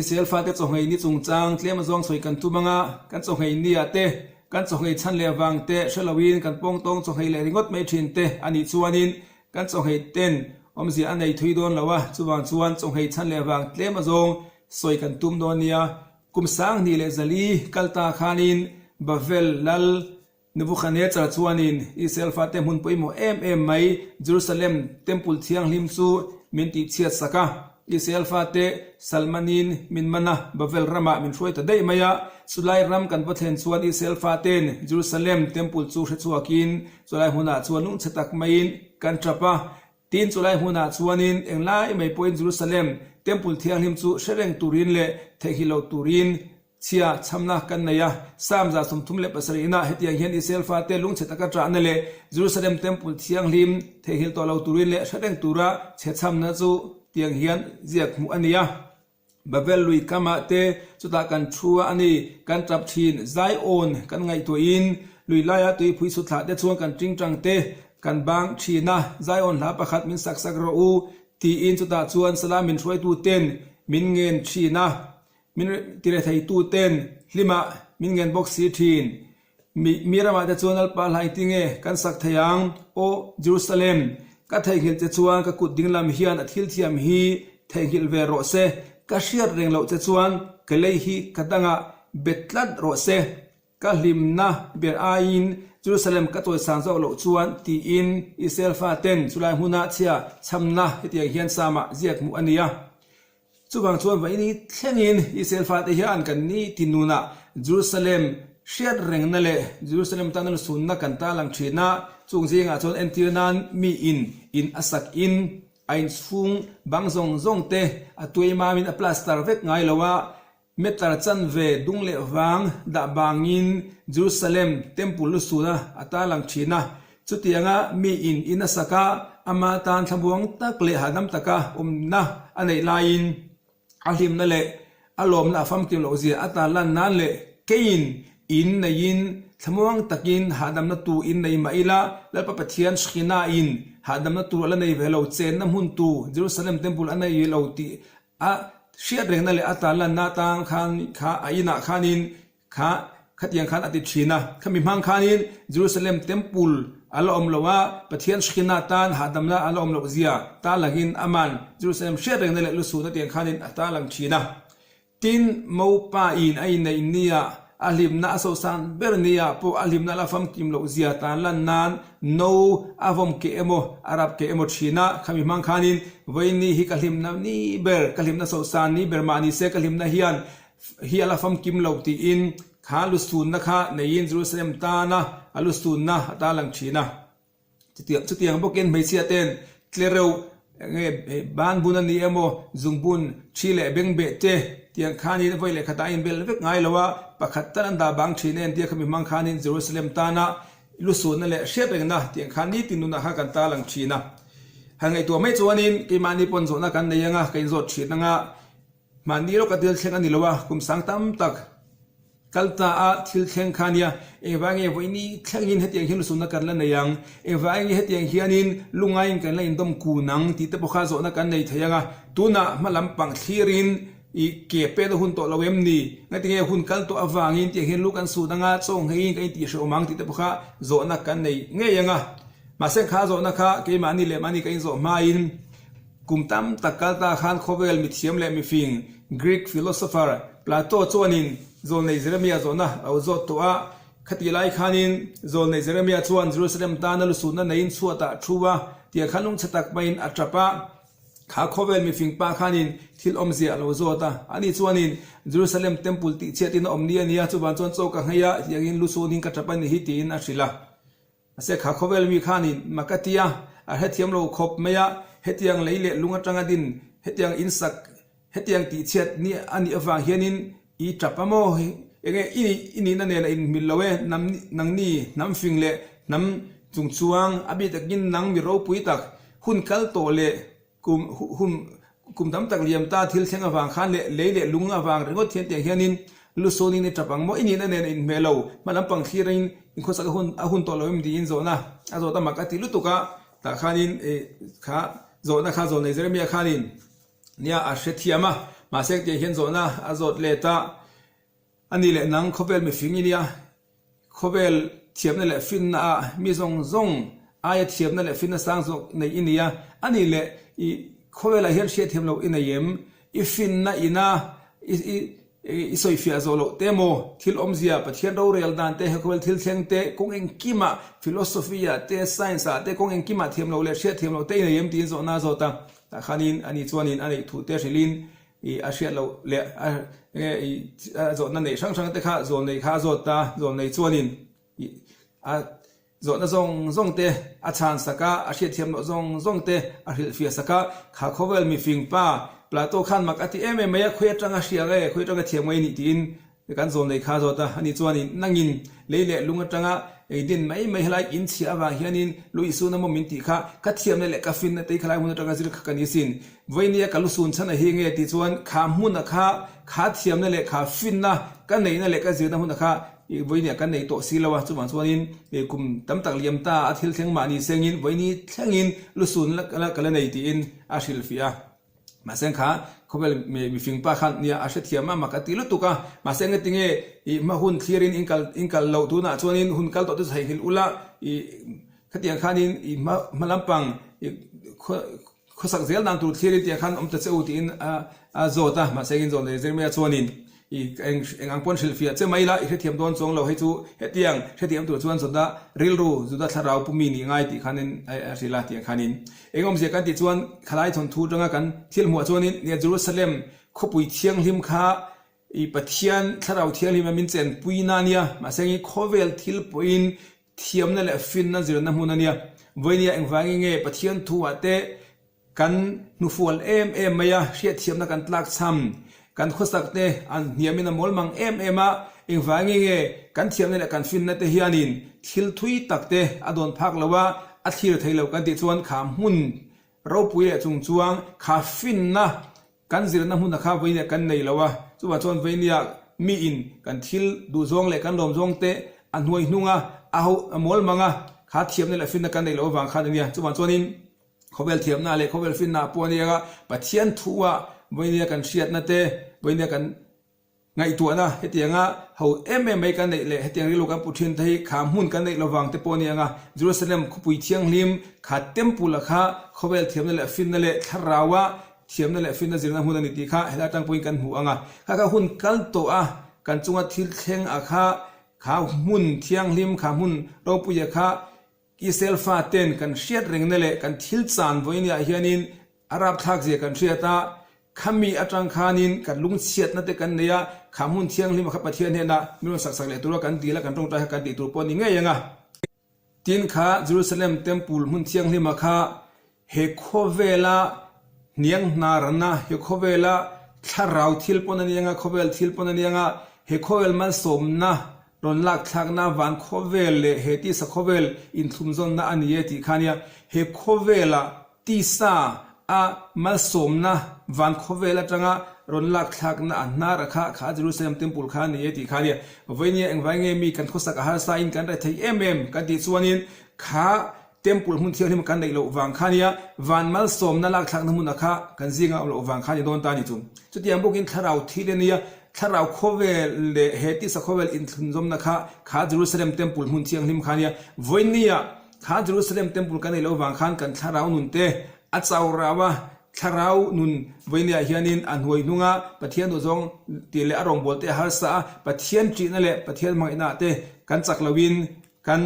Israel fate chawhngei ni chungchang tlem azawng sawi kan tum anga, kan chawhngei nia te, kan chawhngei chhan leh vang te hre loin kan pawngtawng chawhngei leh ringawt mai thin te a nih chuanin kan chawhngei ten awmzia a nei thui dawn lo a, chuvang chuan chawhngei chhan leh vang tlem azawng sawi kan tum dawn nia. Kum 2004 kal ta khanin Bavel lal Nebuchadnezzar chuanin Israel fate hmun pawimawh em em mai Jerusalem Temple thianghlim chu min tihchhiat sak a. Israel fate Salmanin min man a, Babel ramah min hruai ta daih mai a. Chulai ram kan va thlen chuan Israel faten Jerusalem Temple chu hrechhuakin chulai hmunah chuan lungchhe tak maiin kan tap a. Tin, chulai hmunah chuanin englai mai pawhin Jerusalem Temple thianghlim chu hre reng turin leh theihnghilh loh turin Chhia chhamna kan nei a, Psalm 37 inah hetiang hian Israel fate lungchhe taka ṭahna leh Jerusalem Temple thianghlim theihnghilh tawh lo turin leh hre reng tura chhe chhamna chu tiang hian ziak hmuh a ni a. Babel lui kamah te chutah kan thu a ni, kan ṭap ṭhin, Zion kan ngaihtuahin lui laia tuipui chhutthlah te chuan kan ṭingṭang te kan bang ṭhin a, Zion hla pakhat min sak sak rawh u tiin chutah chuan Salah min hruaitu ten min ngen ṭhin a. Min tiretheitu ten hlimah min ngen bawk si thin. Mi mi ramah te chuan Lalpa hlai tinge kan sak thei ang? Aw Jerusalem, ka theihnghilh che chuan ka kut dinglam hian a thil thiam hi theihnghilh ve rawh se, ka hriat reng loh che chuan ka lei hi ka dangah bet tlat rawh se. Ka hlimna ber aiin Jerusalem ka chawisang zawk loh chuan tiin Israel faten chulai hmuna chhia chhamna hetiang hian Psalm-ah ziak hmuh a ni a. Chuvang chuan vaini thlengin Israel fate hian kan ni ti nunah Jerusalem hriat rengna leh Jerusalem tana lusunna kan tarlang thin a, chung zingah chuan entir nan mi in in a sak in a inchhung bang zawng zawng te a tuaimamin a plaster vek ngai lo a, Meter chanve dung leh vang dah bangin Jerusalem Temple lusuna a tarlang thin a. Chutianga mi in in a sak a, ama tan thlamuang tak leh hahdam taka awmna a neih laiin a hlimna leh a lawmna a famkim loh zia a tarlan nan leh keiin in neiin thlamuang takin hahdamna tu in nei mah ila Lalpa Pathian Shekhinah-in hahdamna tur a la nei ve lo, chenna hmun tu Jerusalem Temple a nei lo tih A hriat rengna leh a tarlanna atang khan kha a inah khanin kha khatiang khan a ti thin a. Khami hmang khanin Jerusalem Temple a la awm lo a, Pathian hrinna atan hahdamna a la awm loh zia tarlangin aman Jerusalem hriat rengna leh lusuna tiang khanin a tarlang thin a. Tin, Mopa in a inneih nia a hlimna a sosan ber nia pawh a hlimna la famkim loh zia tan lan nan no a vawm keh emaw a rap keh emaw thin a, khami hmang khanin vawiin hi ka hlimna ni ber, ka hlimna sosan ni ber mah ni se ka hlimna hian hi a la famkim lo tiin kha lusunna kha neiin Jerusalem tana a lusunna a tarlang thin a. Chutiang chutiang bawkin hmeichhia ten tlereuh enge ban bun a ni emaw zungbun thi leh bengbeh te tiang khanin vawi leh khatah a inbel vek ngai lo a, pakhat tal an dah bang thin en tia khami hmang khanin Jerusalem tana lusunna leh hriat rengna tiang khan nitin nunah kha kan tarlang thin a. Han ngaihtuah mai chuanin keimahni pawn zawhna kan nei anga ka inzawt thin anga Mahni lawka thil thleng a ni lo a, kum sang tam tak kal ta a thil thleng kha nia, engvang nge vawiini thlengin hetiang hian lusunna kan la nei ang, engvang nge hetiang hianin lungaiin kan la indawm kun ang tih te pawh kha zawhna kan nei thei ang a, tunah hma lam pang thlirin i ke pen a hun tawh lo em ni, ngatinge hun kal tawh avangin tiang hian lu kan sut ang a, chaw ngheiin kan intihhrehawm ang tih te pawh kha zawhna kan nei ngei ang a, mahse kha zawhna kha keimahni leh mahni kan inzawh hmain. Kum tam tak kal ta khan khawvel mithiam leh mifing Greek philosopher Plato chuanin zawlnei Jeremia zawhna a lo zawt tawh a. Khatih lai khanin zawlnei Jeremia chuan Jerusalem tana lusutna neiin chhuatah a thu a, tiah khan lungchhe tak maiin a tap a. Kha khawvel mifing pa khanin thil awmzia a lo zawt a. Ani chuanin Jerusalem temple tihchhiatin a awm ni a nia, chuvang chuan chaw ka nghei a, tiangin lusunin ka tap a ni hi tiin a hrilh a. Mahse kha khawvel mi khanin mak a ti a, a hrethiam lo khawp mai a, hetiang lei leh lung atanga din, hetiang insak, hetiang tihchhiat ni a nih avang hianin i tap a maw? Enge i i nihna nen a inhmil lo e, hnam nangni hnam fing leh hnam chungchuang, a bik takin nang mi ropui tak, hun kal tawh leh Kum hun kum tam tak liam ta thil thleng avang khan leh lei leh lung avang ringawt hian tiang hianin lusawnin i tap ang maw? I nihna nen a inhmeh lo. Hma lampang thlirin inkhawsak a hun a hun tawh lo em tiin zawhna a zawt a mak a ti lutuk a, tah khanin kha zawhna kha zawlnei Jeremia khanin nia a hrethiam a. Mahse engtiang hian zawhna a zawt let a, A ni leh nang khawvel mifing i nia, khawvel thiamna leh finna ah mi zawng zawng aia thiamna leh finna sang zawk nei i nia, a ni leh i khawvelah hian hriatthiam loh i nei em? I finna ina i i sawifiah zawh loh te maw? Thil awmzia, Pathian rorel dan te, he khawvel thil thleng te, kawng engkimah, philosophy ah te, science ah te, kawng engkimah thiam loh leh hriatthiam loh te i nei em tiin zawhna a zawt a, tah khanin ani chuanin a neih thu te hrilhin I a hriat loh leh a enge i a zawhna neih hrang hrang te kha zawlnei kha a zawt ta, zawlnei chuanin i a zawhna zawng zawng te a chhan sak a, a hriatthiam loh zawng zawng te a hrilhfiah sak a, kha khawvel mifing pa Plato khan mak a ti em em mai a, khawi atanga hria nge, khawi atanga thiam nge i nih tiin Kan zawn lei kha zawt a, ani chuanin nangin lei leh lung atanga ei din mai mai helai in chhiah avang hianin lu i sun a maw min tih kha ka thiamna leh ka finna te hi khalai hmun atanga zir kha ka ni sin. Vawini a ka lu sun chhan a hi nge tih chuan kha hmuna kha kha thiamna leh kha finna ka neihna leh ka zirna hmuna kha i vawini ah kan nei tawh si lo a, chuvang chuanin kum tam tak liam ta a thil thleng mahni sengin vawini thlengin lu sun la ka la nei tiin a hrilhfiah a. Mahse kha khawvel mifing pa khan nia a hrethiam a mak a ti lutuk a, mahse engatinge i hma hun thlirin in kal in kal loh tunah chuanin hun kal tawh te chu theihnghilh ula i khatiang khanin i hma hma lampang i khaw khawsak zel dan tur thlirin tiang khan awm ta che u tiin a a zawt a, mahse engin zawn leh Jeremiah chuanin I eng eng ang pawn hrilhfiah che mai la, i hrethiam dawn chuang lo hei chu hetiang hrethiam tur chuan Juda rilru, Juda thlarau pu mi nih ngai tih khanin a hrilh a tiang khanin eng awmzia kan tih chuan khalai thawnthu atanga kan thil hmuh ah chuanin nia Jerusalem khawpui thianghlim kha i Pathian thlarau thianghlim a min chenpui na ania mahse ngi khawvel thil pawhin thiamna leh finna zirna hmun ania vawinia engvangin nge Pathian thu ah te Kan hnufual em em mai a, hriatthiamna kan tlak cham. Kan khawsak te an hniamin a mawl mang em em a, engvangin nge kan thiamna leh kan finna te hianin thil thui tak te a dawn phak lo a, a thlir thei lo kan tih chuan kha hmun ropui leh chung chuang kha finna kan zirna hmuna kha vawinia kan nei lo a, chuvang chuan vawinia miin kan thil duhzawng leh kan lawmzawng te a hnuai hnung a, a ho a mawl mang a, kha thiamna leh finna kan neih loh avang khan a nia, chuvang chuanin. Khawvel thiamna leh khawvel finna pawh a nia a, Pathian thu-a vawinia kan hriatna te, vawinia kan ngaihtuahna hetianga ho em em mai kan neih leh hetiang rilru kan pu thin te hi kha hmun kan neih lovang te pawh a nia ang a. Jerusalem khawpui thianghlim kha temple-a kha khawvel thiamna leh finna leh thlaraua thiamna leh finna zirna hmun a ni tih kha helai atang pawhin kan hmu ang a. Kha kha hun kal tawh a, kan chunga thil thleng a kha, kha hmun thianghlim, kha hmun ropuia kha Israel faten kan hriat rengna leh kan thil chan vawinia hianin a rapthlak zia kan hriat a, khami atang khanin kan lungchhiatna te kan nei a, kha hmun thianghlim a kha Pathian hnenah min rawn sak sak leh tura kan dil a, kan tawngtai kha kan tih tur pawh a ni ngei ang a. Tin kha Jerusalem Temple hmun thianghlima kha He khawvela hniang hnarna, he khawvela thlarau thil pawn a niang a, khawvel thil pawn a niang a, he khawvel malsawmna rawn lakthlakna van khawvel leh he tisa khawvel inthlumzawnna a ni e tih kha a nia. He khawvela tisa a malsawmna van khawvel atanga rawn lakthlakna a hnar a kha kha Jerusalem Temple kha a ni e tih kha a nia. Vawinia engvai nge mi kan khawsak a harsa in kan rethei em em kan tih chuanin kha Temple hmun thianghlim kan neih loh vang kha nia, van malsawmna lakthlakna hmunah kha kan zinga awm loh vang kha ni dawn ta ni chu. Chutiang bawkin thlarau thil a nia, thlarau khawvel leh he tisa khawvel inthlunzawmna kha kha Jerusalem Temple hmun thianghlim kha nia. Vawinia kha Jerusalem Temple kan neih loh vang khan kan thlarau nun te a chau rau a, thlarau nun vawinia hianin a hnuai hnunga Pathian duhzawng tih leh a rawngbawlte a harsa a, Pathian ṭihna leh Pathian hmangaihnaah te kan chak loin kan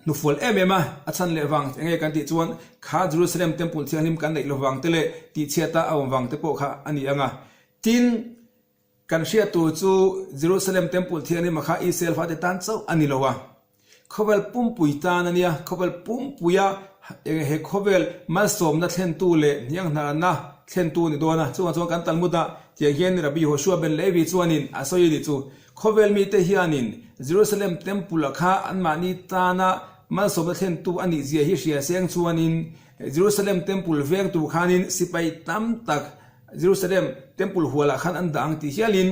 Hnufual em em a, a chhan leh vang enge kan tih chuan kha Jerusalem Temple thianghlim kan neih lo vang te leh tihchhiata a awm vang te pawh kha a ni ang a. Tin, kan hriat tur chu Jerusalem Temple thianghlim a kha Israel fate tan chauh a ni lo a, khawvel pumpui tan a nia, khawvel pumpuia he khawvel malsawmna thlentu leh hnianghnarna thlentu a ni dawn a. Chuvang chuan kan Talmud-ah tiang hian Rabbi Yehoshua ben Levi chuanin a sawi a nih chu. Khawvel mite hianin Jerusalem Temple-a kha anmahni tana malsawmna thlentu a nih zia hi hria seng chuanin Jerusalem Temple veng tur khanin sipai tam tak Jerusalem Temple hualah khan an dah ang tih hialin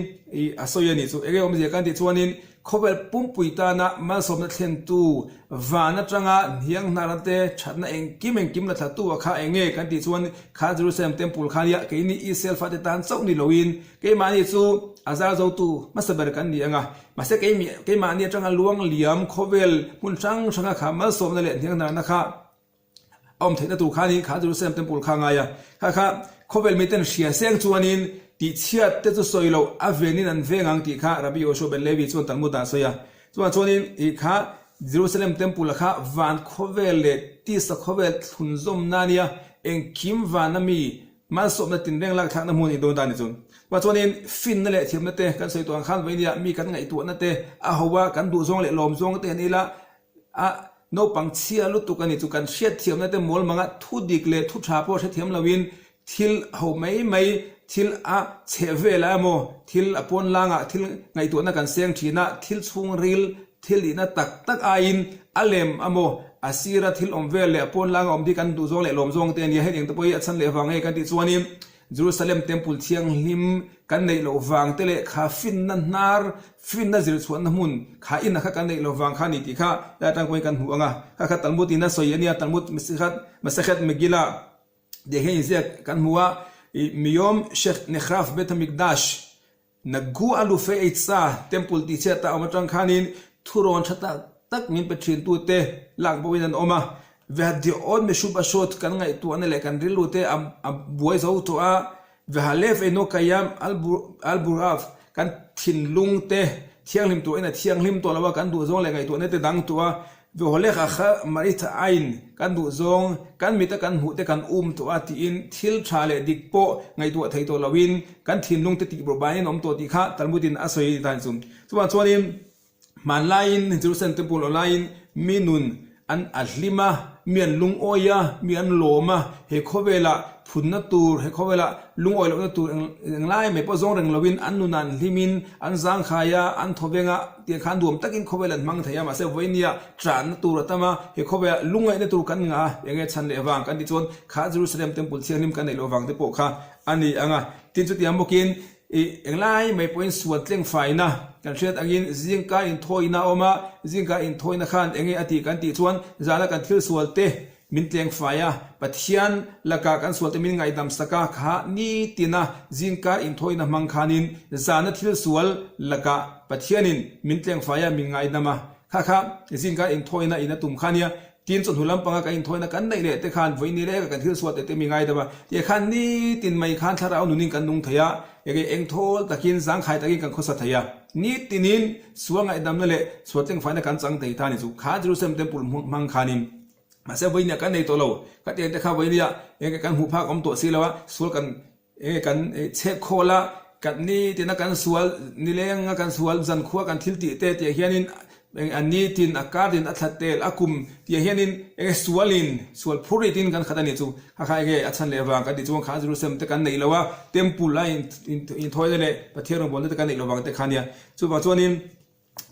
a sawi a nih chu. Enge awmzia kan tih chuanin. Khawvel pumpui tana malsawmna thlentu van atanga hnianghnar te thatna engkim engkim la thlatu a kha enge kan tih chuan kha Jerusalem Temple kha nia keini Israel fate tan chauh ni loin keimahni chu a zar zotu hmasa ber kan ni anga mahse keimahni atanga luang liam khawvel hmun hrang hranga kha malsawmna leh hnianghnarna kha A awm theihna tur khanin kha Jerusalem Temple kha a ngai a, kha kha khawvel miten hria seng chuanin tihchhiat te chu sawi loh a venin an veng ang tih kha Rabbi Yoshua ben Levi chuan Talmud ah a sawi a. Chuvang chuanin ih kha Jerusalem Temple a kha van khawvel leh tisa khawvel thlunzawmna a nia, engkim vana mi malsawmna tinreng lak thlakna hmun a nih dawn ta a ni chu. Chuvang chuanin finna leh thiamna te kan sawi tawh ang khan vawinia mi kan ngaihtuahna te a ho a, kan duhzawng leh lawmzawng te an ila A naupang chhia lutuk a ni chu kan hriatthiamna te mawl manga thu dik leh thu tha pawh hrethiam loin thil ho mai mai thil a chheh velah emaw thil a pawn langah thil ngaihtuahna kan seng thin a, thil chhungril thil nihna tak tak aiin a lem emaw a sira thil awm vel leh a pawn langa awm hi kan duh zawng leh lawm zawng te a nia hetiang te pawh hi a chhan leh vang nge kan tih chuanin Jerusalem Temple thianghlim kan neih loh vang te leh kha finna hnar, finna zirchhuahna hmun kha inah kha kan neih loh vang kha a ni tih kha lai atang pawhin kan hmu ang a. Kha kha Talmud in a sawi a nia, Talmud Masechet Megillah tih hian inziak kan hmu a, Miyom Shekh Nechraf Bet HaMikdash Nagu a lu fei ei cha temple tih chhiat a awm atang khanin thurawn tha tak tak min pe thin tute lak bo in an awm a, Vehdiawn Meshubashot kan ngaihtuahna leh kan rilru te a buai zo tawh a, Vehalev Enokayam Alburaf kan thinlung te thianghlim tuahin a thianghlim tawh lo a, kan duhzawng leh ngaihtuahna te dang tawh a, Veholek a kha Marit aiin kan duh zawng, kan mita kan hmuh te kan um tawh a tiin thil tha leh dik pawh ngaihtuah thei tawh loin kan thinlung te tih bawrhbanin awm tawh tih kha Talmud in a sawi dan chu. Chuvang chuanin hmanlaiin Jerusalem Temple awm laiin mi nun an a hlim a, mi an lungawi a, mi an lawm a, he khawvelah phunna tur, he khawvelah lungawi lohna tur englai mai pawh zawng reng loin an nunah an hlimin an zangkhai a, an thawveng a. Tiang khan nuam takin khawvel an hmang thei a, mahse vawinia tanna tur a tam a, he khawvelah lungngaihna tur kan ngah a, enge chhan leh vang kan tih chuan kha Jerusalem Temple thianghlim kan neih loh vang te pawh kha a ni ang a. Tin chutiang bawkin ih englai mai pawhin sual tleng faina kan hriat angin zingka inthawina a awm a, zingka inthawina khan enge a tih kan tih chuan zana kan thil sual te Min tleng fai a, Pathian lakah kan sualte min ngaihdam sak a, kha nitina zingkar inthawina hmang khanin zana thil sual lakah Pathianin min tleng fai a, min ngaihdam a. Kha kha zingkar inthawina in a tum kha nia, tin chawhnu lampanga kan inthawina kan neih leh te khan vawiin ni leka kan thil sualte te min ngaihdam a, tih khan nitin mai khan thlarau nunin kan nung thei a, enge engthawl takin zangkhai takin kan khawsa thei a. Nitinin sual ngaihdamna leh sual tlengfaina kan chang thei ta a ni chu kha Jerusalem Temple hmang khanin. Mahse vawinia kan nei tawh lo, ka tiang te kha vawinia enge kan hmuh phak awm tawh si lo a, sual kan enge kan chhek khawl a, kan nitin a kan sual nileng a kan sual zankhua kan thil tih te tiang hianin a nitin a kar tin a thla tel a kum tiang hianin enge sualin sual phur ritin kan khat a ni chu kha kha enge a chhan leh vang kan tih chuan kha Jerusalem te kan neih lo a, temple a inthawina leh Pathian rawngbawlna te kan neih lo vang te kha nia chuvang chuanin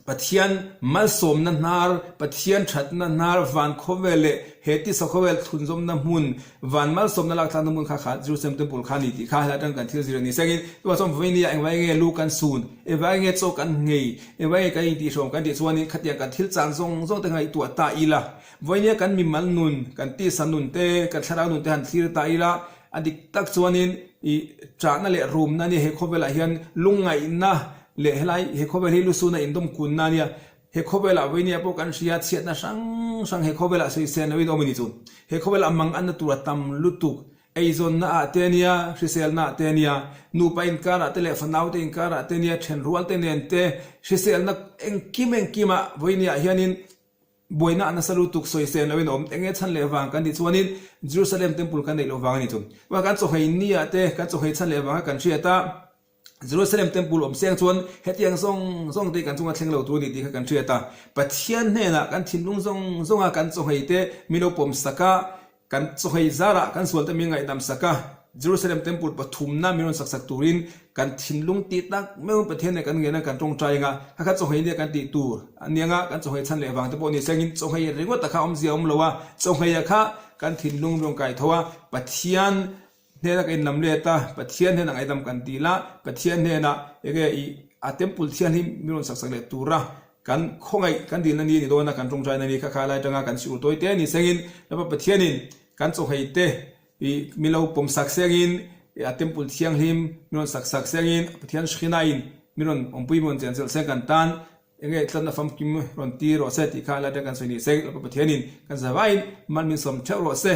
Pathian malsawmna hnar, Pathian thatna hnar, van khawvel leh he tisa khawvel thlunzawmna hmun, van malsawmna laktlakna hmun kha kha Jerusalem Temple kha a ni tih kha helai atang kan thil zir a ni. Sengin chuvang chuan vawinia engvai nge lu kan sun, engvai nge chaw kan nghei, engvai nge kan intihhrawm kan tih chuanin khatiang kan thil chan zawng zawng te ngaihtuah ta ila, vawinia kan mimal nun, kan tisa nun te, kan thlarau nun te han thlir ta ila, A dik tak chuanin i chahna leh rumna ania he khawvelah hian lungngaihna leh helai he khawvel hi lusuna indawm kunna ania. He khawvelah vawinia pawh kan hria chhiatna hrang hrang he khawvelah sawisel loin awm a ni chu. He khawvelah mang anna tur a tam lutuk. Eizawnna ah te ania, hriselna ah te ania, nupa inkarah te leh fanau te inkarah te ania, thenrual te nen te, hriselna engkim engkimah vawinia hianin Buaina a nasa lutuk sawisel loin a awm. Enge chhan leh vang kan tih chuanin Jerusalem Temple kan neih loh vang a ni chu. Chuan kan chawhei nia te, kan chawhei chhan leh vanga kan hriat a, Jerusalem Temple awm seng chuan hetiang zawng zawng te kan chunga thleng lo tur a ni tih kha kan hriat a. Pathian hnenah kan thinlung zawng zawnga kan chawhei te min lo pawm sak a, Kan chawhei zarah kan sualte min ngaihdam sak a, Jerusalem Temple pathumna min rawn sak sak turin kan thinlung tih tak meuhin Pathian nen kan ngen a, kan tawngtai anga, kha kha chawhei nia kan tih tur a ni anga, kan chawhei chhan leh vang te pawh ni sengin chawhei ringawt a kha awmzia a awm lo a, chawhei a kha kan thinlung rawn kai tho a, Pathian hnena ka inlam let a, Pathian hnenah ngaihdam kan dil a, Pathian hnenah enge i a Temple thianghlim min rawn sak sak leh tura. Kan khawngaih kan dilna ni a ni dawn a, kan tawngtaina ni kha kha lai atanga kan siur tawi te a ni sengin Lalpa Pathianin kan chawhei te i mi lo pawm sak sengin a temple thianghlim mi rawn sak sak sengin Pathian Shekhinah-in mi rawn awmpui mi rawn chenchilh seng kan tan enge tlatna famkim rawn ti rawh se tih kha lai atanga kan sawi ni seng Lalpa Pathianin kan zavaiin mal min sawm theuh rawh se.